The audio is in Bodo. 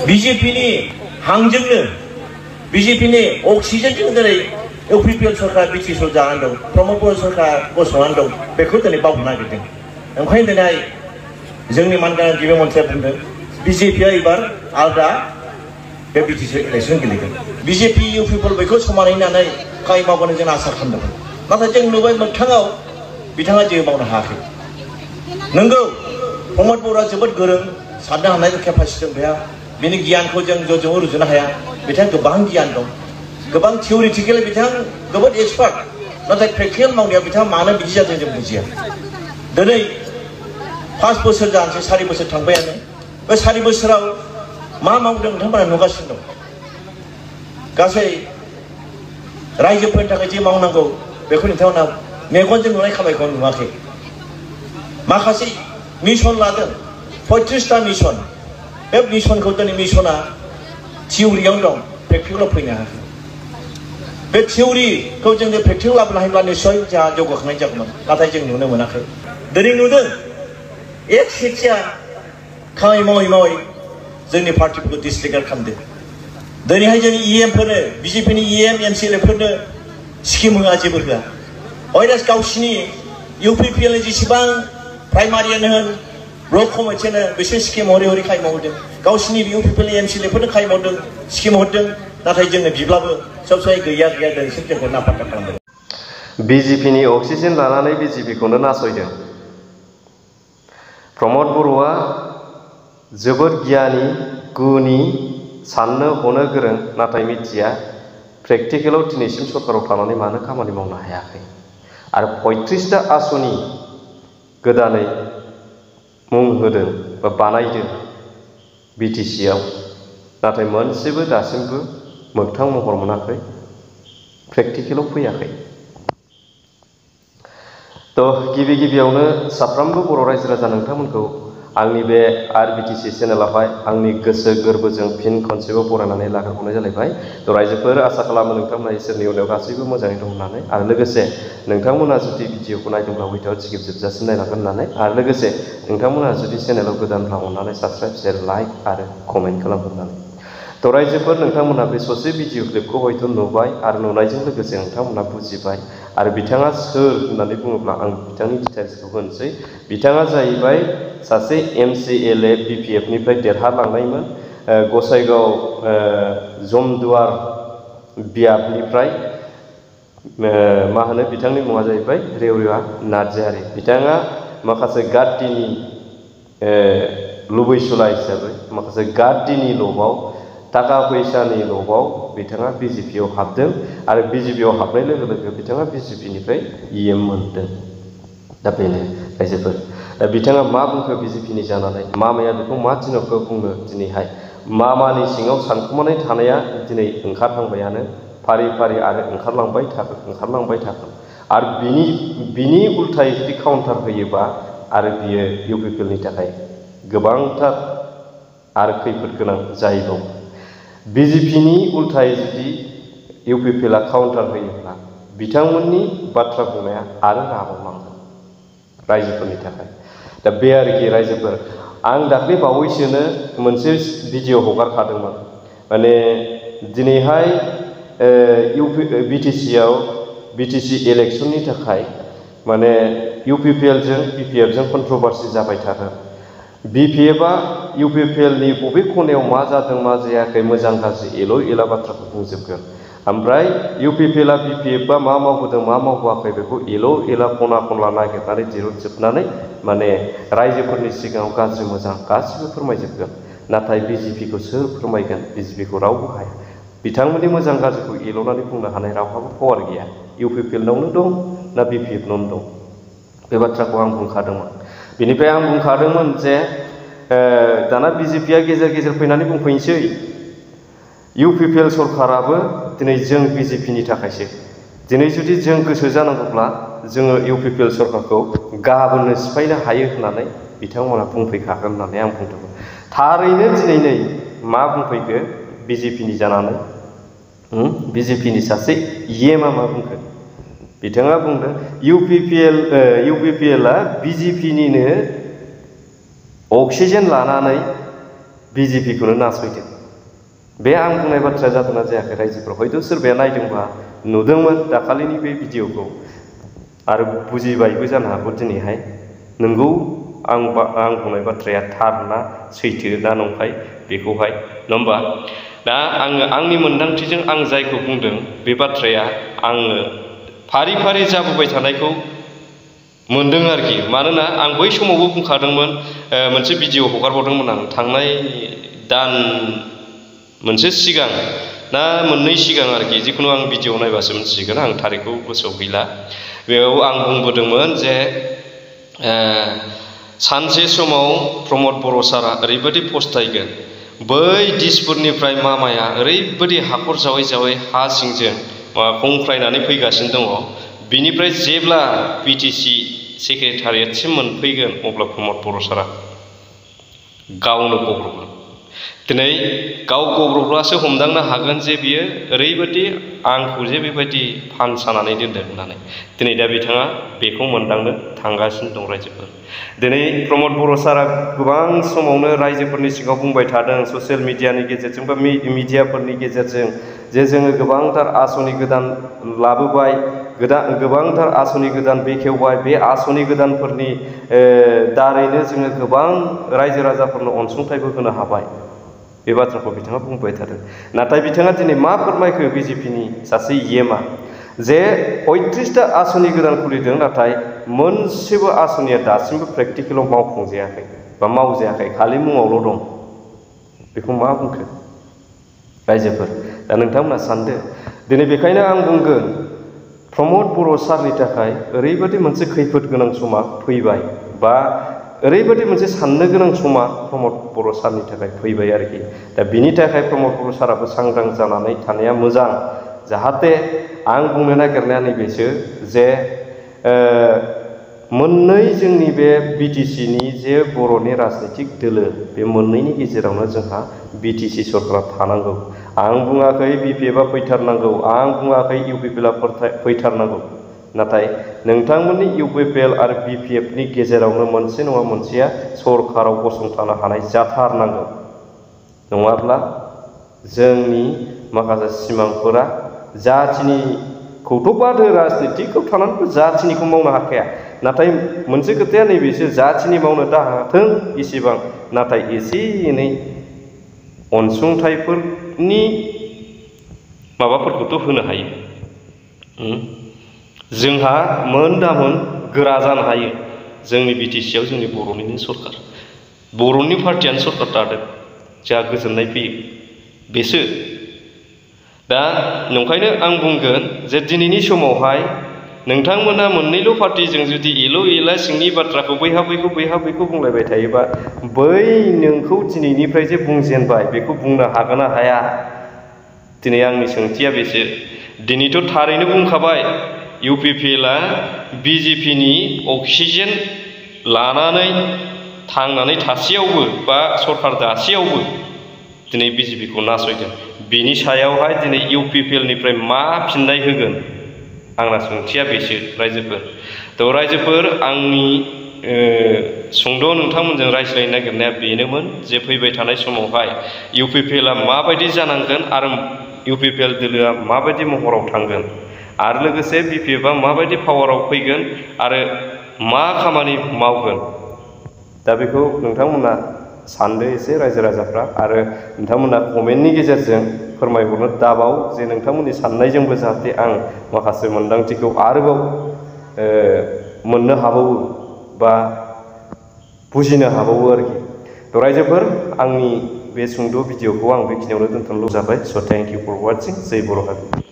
BJPनि हांजोंनो BJPनि अक्सिजेनजों दिनै UPPL सरकार BTC जानानै दं प्रमद बर सरकार गसंनानै दं बेखौ दिनै बावनो नागिरदों ओंखायनो दिनै जोंनि मानगोनां गिबि मन्थ्रिया बुंदों BJPआ एबार आलादा बे BTC इलेक्सन गेलेगोन BJP UPPL बेखौ समानै होननानै खाय मावगोन जों आसा खालामदोंमोन नाथाय जों नुबाय मोगथाङाव बिथाङा जेबो मावनो हायाखै नंगौ प्रमद बरआ जोबोद गोरों साननो हानाय केपासिटि दं बेहा बिनि गियानखौ जों ज'जों रुजुनो हाया बिथाङा गोबां गियान दं गोबां थियरिटिकेल बिथां जोबोद एक्सपार्ट नाथाय प्रेक्टिकेल मावनायाव बिथाङा मानो बिदि जादों जों बुजिया दिनै 5 बोसोर जानोसै 4 बोसोर थांबायानो बे 4 बोसोराव मा मावदों नोंथांमोना नुगासिनो दं गासै रायजोफोरनि थाखाय जे मावनांगौ बेखौ नोंथांमोना मेगनजों नुनाय खामानिखौ नुवाखै माखासे मिशन लादों 35टा मिशन बे मिशनखौ दिनै मिशना थियरियाव दं प्रेक्टिकेलाव फैनो हायाखै बे थियरिखौ जों प्रेक्टिकेल लाबोनो हायोब्ला निश्चय जोंहा जौगाखांनाय जागौमोन नाथाय जों नुनो मोनाखै दिनै नुदों एक सेथिया खामानि मावै मावै जोंनि पार्टिफोरखौ डिसलिगार खालामदों दिनैहाय जोंनि EMफोरनो BJPनि EM MCLफोरनो स्किम होआ जेबो होआ अयदास गावसिनि UPPLनि जेसेबां प्राइमारियानो होन ब्लक कमिटियानो बिसोर स्किम हरै हरै खाय मावदों गावसिनि UPPLनि MCLफोरनो खाय मावदों स्किम हरदों नाथाय जोङो बिब्लाबो सबसे गैया दिनैसिम जोंखौ नापात्ता खालामदों BJPनि अक्सिजेन लानानै BJPखौनो नासयदों प्रमद बर'आ जोबोद गियानि गुनि साननो हनो गोरों नाथाय मिथिया प्रेक्टिकेलाव दिनैसिम सरकाराव थानानै मानो खामानि मावनो हायाखै आरो 35टा आसनि गोदानै मुं होदों बा बानायदों BTCआव नाथाय मोनसेबो दासिमबो मोगथां महर मोनाखै प्रेक्टिकेलाव फैयाखै गिबियावनो साफ्रोमबो बर' रायजो राजा नोंथांमोनखौ आंनि बे RBTC चेनेलावहाय आंनि गोसो गोरबोजों फिन खनसेबो बरायनानै लाग्रोबावनाय जालायबाय रायजोफोर आसा खालामो नोंथांमोना इसोरनि अननायाव गासैबो मोजाङै दं होननानै आरो लोगोसे नोंथांमोना जुदि भिडिअखौ नायदोंब्ला भिडिअ सिकिप जोबजासिम नायनांगोन होननानै आरो लोगोसे नोंथांमोना जुदि चेनेलाव गोदानब्ला अननानै साबस्क्राइब शेयार लाइक आरो कमेन्ट खालामगोन होननानै रायजोफोर नोंथांमोना बे ससे भिडिअ क्लिपखौ हयथ' नुबाय आरो नुनायजों लोगोसे नोंथांमोना बुजिबाय आरो बिथाङा सोर होननानै बुङोब्ला आं बिथांनि डिटेल्सखौ होनोसै बिथाङा जाहैबाय सासे MCLA BPFनिफ्राय देरहालांनायमोन गसाइगाव जमदुवार बियाबनिफ्राय मा होनो बिथांनि मुङा जाहैबाय रेवरिया नार्जारि बिथाङा माखासे गार्डिनि लुबैसुला हिसाबै माखासे गार्डिनि लबाव थाखा फैसानि लबाव बिथाङा BJPआव हाबदों आरो BJPआव हाबनाय लोगो लोगो बिथाङा BJPनिफ्राय EM मोनदों दा बेनो रायजोफोर बिथाङा मा बुंखो BJPनि जानानै मामाया बेखौ मा दिनावखौ बुंनो दिनैहाय मामानि सिङाव सानखुमानाय थानाया दिनै ओंखारहांबायानो फारि फारि आरो ओंखारलांबाय थागोन आरो बिनि उल्थायै जुदि काउन्टार होयोबा आरो बियो UPPLनि थाखाय गोबांथार आरो खैफोद गोनां जाहैबावो BJPनि उल्थायै जुदि UPPLआ काउन्टार होयोब्ला बिथांमोननि बाथ्रा बुंनाया आरो राबावलांगोन रायजोफोरनि थाखाय दा बे आरोखि रायजोफोर आं दाख्लै बावैसोनो मोनसे भिडिअ हगारखादोंमोन माने दिनैहाय BTC इलेक्सननि थाखाय माने UPPLजों BPFजों कन्ट्रभार्सि जाबाय थागोन BPFआ UPPLनि बबे खनायाव मा जादों मा जायाखै मोजां गाज्रि एला बाथ्राखौ बुंजोबगोन ओमफ्राय UPPLआ BPFआ मा मावबोदों मा मावबोआखै बेखौ एला खना खनला नागिरनानै दिरुनजोबनानै माने रायजोफोरनि सिगाङाव गाज्रि मोजां गासिबो फोरमायजोबगोन नाथाय BJPखौ सोर फोरमायगोन BJPखौ रावबो हाया बिथांमोननि मोजां गाज्रिखौ एल'नानै बुंनो हानाय रावहाबो पावार गैया UPPLनावनो दं ना BPFनावनो दं बे बाथ्राखौ आं बुंखादोंमोन बेनिफ्राय आं बुंखादोंमोन जे दाना BJPआ गेजेर गेजेर फैनानै बुंफैनोसै UPPL सरकाराबो दिनै जों BJPनि थाखायसो दिनै जुदि जों गोसो जानांगौब्ला जोङो UPPL सरकारखौ गाबोननो सिफायनो हायो होननानै बिथांमोना बुंफैखागोन होननानै आं बुंदोंमोन थारैनो दिनै नै मा बुंफैखो BJPनि जानानै BJPनि सासे EMआ मा बुंखो बिथाङा बुंदों UPPLआ BJPनिनो अक्सिजेन लानानै बिजेपिखौनो नासयदों। बे आं बुंनाय बाथ्राया जादोंना जायाखै रायजोफोराव हयथ' सोरबाया नायदोंबा नुदोंमोन दाखालिनि बे भिडिअखौ आरो बुजिबायबो जानो हागौ दिनैहाय नोंगौ आं बुंनाय बाथ्राया थार ना सैथो ना नंखाय बेखौहाय नङा होमबा। दा आङो आंनि मोन्दांथिजों आं जायखौ बुंदों बे बाथ्राया आङो फारि फारि जाबोबाय थानायखौ मोनदों आरोखि। मानोना आं बै समावबो बुंखादोंमोन, मोनसे भिडिअ हगारबावदोंमोन आं थांनाय दान मोनसे सिगां ना मोननै सिगां आरोखि, जिखुनु आं भिडिअ नायबासो मिथिगोन, आं थारिखखौ गोसोआव गैला। बेयाव आं बुंबोदोंमोन जे सानसे समाव प्रमद बर' सारा ओरैबायदि फस्थायगोन, बै दिसपुरनिफ्राय मामाया ओरैबायदि हाखर जावै जावै हा सिंजों खंख्लायनानै फैगासिनो दङ, बिनिफ्राय जेब्ला बिटिसि सेक्रेटारियेटसिम मोनफैगोन अब्ला प्रमद बर' सारा गावनो गब्रगोन। दिनै गाव गब्रब्लासो हमदांनो हागोन जे बियो ओरैबायदि आंखौ जे बेबायदि फान सानानै दोनदों होननानै। दिनै दा बिथाङा बेखौ मोनदांनो थांगासिनो दं रायजोफोर। दिनै प्रमद बर' सारा गोबां समावनो रायजोफोरनि सिगाङाव बुंबाय थादों ससियेल मिडियानि गेजेरजों बा मिडियाफोरनि गेजेरजों जे जोङो गोबांथार आसनि गोदान लाबोबाय, गोबांथार आसनि गोदान बेखेवबाय, बे आसनि गोदानफोरनि दारैनो जोङो गोबां रायजो राजाफोरनो अनसुंथाइबो होनो हाबाय। बे बाथ्राखौ बिथाङा बुंबाय थादों। नाथाय बिथाङा दिनै मा फोरमायखो बिजेपिनि सासे इएमआ जे 35टा आसनि गोदान खुलिदों, नाथाय मोनसेबो आसनिया दासिमबो प्रेक्टिकेलाव मावफुंजायाखै बा मावजायाखै, खालि मुङावल' दं। बेखौ मा बुंखो रायजोफोर? दा नोंथांमोना सानदो। दिनै बेखायनो आं बुंगोन प्रमद बर' सारनि थाखाय ओरैबायदि मोनसे खैफोद गोनां समा फैबाय, बा ओरैबायदि मोनसे साननो गोनां समा प्रमद बर' सारनि थाखाय फैबाय आरोखि। दा बिनि थाखाय प्रमद बर' साराबो सांग्रां जानानै थानाया मोजां। जाहाथे आं बुंनो नागिरनाया नैबेसो जे मोननै जोंनि बे बिटिसिनि जे बर'नि राजनितिक दोलो, बे मोननैनि गेजेरावनो जोंहा बिटिसि सरकारा थानांगौ। आं बुङाखै बिपिएफआ फैथारनांगौ, आं बुङाखै इउपिपिएलआ फैथारनांगौ, नाथाय नोंथांमोननि इउपिपिएल आरो बिपिएफनि गेजेरावनो मोनसे नङा मोनसेया सरकाराव गसंथानो हानाय जाथारनांगौ। नङाब्ला जोंनि माखासे सिमांफोरा जाथिनिखौथ' बाद हो, राजनितिकआव थानानैबो जाथिनिखौ मावनो हाखाया। नाथाय मोनसे खोथाया नैबेसो, जाथिनि मावनो दा हाथों इसेबां, नाथाय एसे एनै अनसुंथाइफोरनि माबाफोरखौथ' होनो हायो। जोंहा मोन दामोन गोरा जानो हायो। जोंनि बिटिसिआव जोंनि बर'निनो सरकार, बर'नि पार्टियानो सरकार दादों, जोंहा गोजोननाय फैयो बेसो। दा नंखायनो आं बुंगोन जे दिनैनि समावहाय नोंथांमोना मोननैल' पार्टिजों जुदि एल' एला सिंनि बाथ्राखौ बैहा बैखौ बुंलायबाय थायोबा, बै नोंखौ दिनैनिफ्राय जे बुंजेनबाय बेखौ बुंनो हागोन ना हाया? दिनै आंनि सोंथिया बेसो। दिनैथ' थारैनो बुंखाबाय इउपिपिएलआ बिजेपिनि अक्सिजेन लानानै थांनानै थासेयावबो बा सरकार दासेयावबो दिनै बिजेपिखौ नासयदों। बिनि सायावहाय दिनै इउपिपिएलनिफ्राय मा फिननाय होगोन? आंना सोंथिया बेसो रायजोफोर। थ' रायजोफोर, आंनि सुंद' नोंथांमोनजों रायज्लायनो नागिरनाया बेनोमोन जे फैबाय थानाय समावहाय इउपिपिएलआ माबायदि जानांगोन आरो इउपिपिएल दोलोआ माबायदि महराव थांगोन, आरो लोगोसे बिपिएफआ माबायदि पावाराव फैगोन आरो मा खामानि मावगोन। दा बेखौ नोंथांमोना सानदो एसे रायजो राजाफ्रा, आरो नोंथांमोना कमेन्टनि गेजेरजों फोरमायहरनो दाबाव जे नोंथांमोननि साननायजोंबो जाहाथे आं माखासे मोन्दांथिखौ आरोबाव मोननो हाबावो बा बुजिनो हाबावो आरोखि। थ' रायजोफोर, आंनि बे सुंद' भिडिअखौ आं बेखिनियावनो दोनथ'नो लुबैबाय। स' थेंक इउ फर वाचिं। जै बर' हारि।